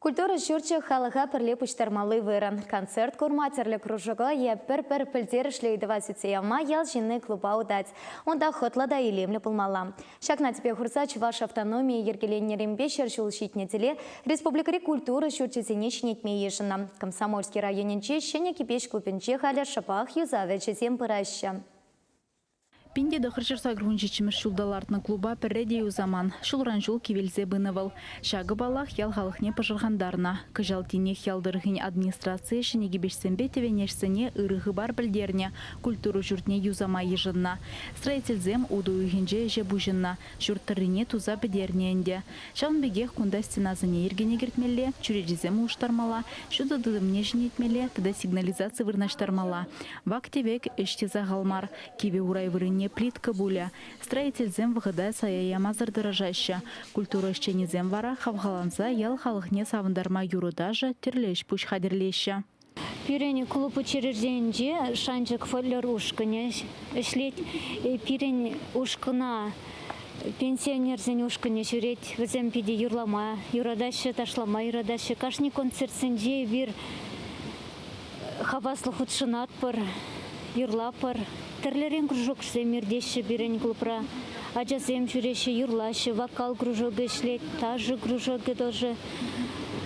Культура ҫурчӗ халӑха пӗрле пуҫтармалли вырӑн. Концерт курма, тӗрлӗ кружока е пӗр-пӗр пӗлтерӗшлӗ ыйтӑва сӳтсе явма ял ҫынни клуба утать. Унта хӑтлӑ та илемлӗ пулмалла. Ҫакна тӗпе хурса Чӑваш автономийӗ йӗркеленнӗренпе 100 ҫул ҫитнӗ тӗле республикӑри культура ҫурчӗсене ҫӗнетме йышӑннӑ. Комсомольски районӗнчи Ҫӗнӗ Кипеҫ клубӗнче халӗ шӑпах юсав ӗҫӗсем пыраҫҫӗ. 1987 ҫулта лартнӑ клуба пӗрре те юсаман. Ҫулран-ҫул кивелсе пынӑ вӑл. Ҫакӑ, паллах, ял халӑхне пӑшӑрхантарнӑ. Кӑҫал тинех ял тӑрӑхӗн администрацийӗ Ҫӗнӗ Кипеҫсемпе Тӗвенешсене ырӑ хыпар пӗлтернӗ, культура ҫуртне юсама йышӑннӑ. Строительсем утӑ уйӑхӗнче ӗҫе пуҫӑннӑ, ҫурт тӑррине туса пӗтернӗ ӗнтӗ. Ҫавӑн пекех кунта стенасене йӗркене кӗртмелле, чӳречесем улӑштармалла, ҫутӑ тытӑмне ҫӗнетмелле тата сигнализаци вырнаҫтармалла. Вак-тӗвек ӗҫ те сахал мар. Кивӗ урай вырӑнне плитка пулӗ. Строительсем вӑхӑта сая ямасӑр тӑрӑшаҫҫӗ. Культура ӗҫченӗсем вара хавхаланса ял халӑхне савӑнтарма юрӑ-ташӑ, тӗрлӗ ӗҫ-пуҫ хатӗрлеҫҫӗ. Пирӗн клуб учрежденинче «Шанчӑк» фольклор ушкӑнӗ ӗҫлет. Пирӗн ушкӑна пенсионерсен ушкӑнӗ ҫӳрет. Вӗсем питӗ юрлама юратаҫҫӗ, ташлама юратаҫҫӗ. Кашни концертсенче эпир хаваслӑ хутшӑнатпӑр, юрлатпӑр. Тӗрлӗрен кружоксем иртеҫҫӗ пирӗн клубра. Ачасем ҫӳреҫҫӗ, юрлаҫҫӗ, вокал кружокӗ ӗҫлет, ташӑ кружокӗ тоже,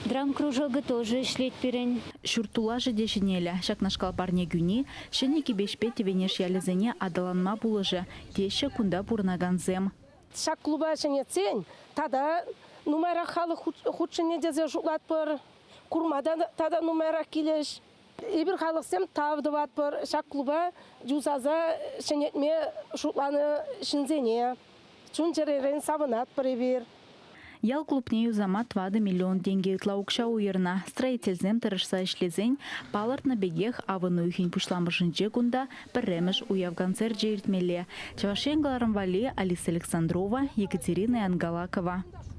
драм кружокӗ тоже ӗҫлет пирӗн. Ҫурт тулашӗ те ҫӗнелӗ. Ҫакнашкал парне кӳни Ҫӗнӗ Кипеҫпе Тӗвенеш ялӗсене аталанма пулӑшӗ, теҫҫӗ кунта пурӑнакансем. Ҫак клуба ҫӗнетсен тата нумайрах халӑх хутшӑнӗ тесе шутлатпӑр. Курма та тата нумайрах килӗҫ. Эпир халӑхсем тав тӑватпӑр ҫак клуба юсаса ҫӗнетме шутланӑ ҫынсене. Чун-чӗререн савӑнатпӑр эпир. Ял клубне юсама 4 миллион тенкӗ ытла укҫа уйӑрнӑ. Строительсем тӑрӑшса ӗҫлесен, палӑртнӑ пекех авӑн уйӑхӗн пуҫламӑшӗнче кунта пӗрремӗш уяв концерчӗ иртмелле. Чӑваш Ен кӑларӑм валли Алиса Александрова, Екатерина Янгалакова.